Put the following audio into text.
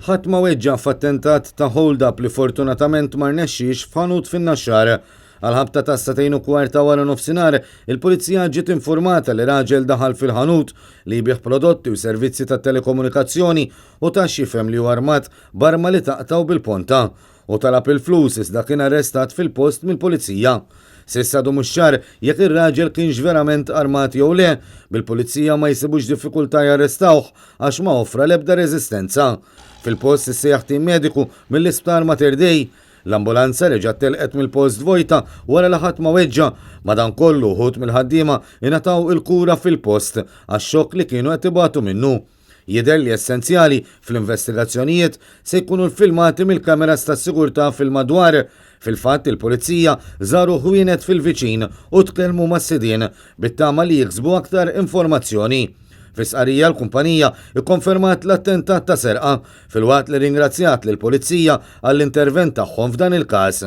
Ħadd ma weġġa' f'attentat ta' hold-up li fortunatament ma rnexxiex f'ħanut fin-Naxxar. Għall-ħabta tas-sagħtejn u kwart ta' wara nofsinhar, il-Pulizija ġiet infurmata li raġel daħal fil-ħanut li jbigħ prodotti u servizzi ta' telekomunikazzjoni u ta x'jifhem li hu armat b'arma li taqta' u bil-ponta. Hu talab il-flus iżda kien arrestat fil-post mill-Pulizija. S'issa għadu mhux ċar jekk ir-raġel kienx verament armat jew le, bil-Pulizija ma jsibux diffikultà jarrestawh għax ma offra l-ebda reżistenza. Fil-post issejjaħ tim mediku mill-Isptar Mater Dei. L-ambulanza reġgħet telqet mill-post vojta wara li ħadd ma weġġa'. Madankollu, uħud mill-ħaddiema ingħataw il-kura fil-post għax-xokk li kienu qed ibatu minnu. Jidher li essenzjali fl-investigazzjonijiet se jkunu l-filmati mill-kameras tas-sigurtà fil-madwar. Fil-fatt, il-Pulizija żaru ħwienet fil-viċin u tkellmu mas-sidien bit-tama li jiksbu aktar informazzjoni. Fi stqarrija l-kumpanija kkonfermat l-attentat ta' serqa, filwaqt li rringrazzjat lill-Pulizija għall-intervent tagħhom f'dan il-każ.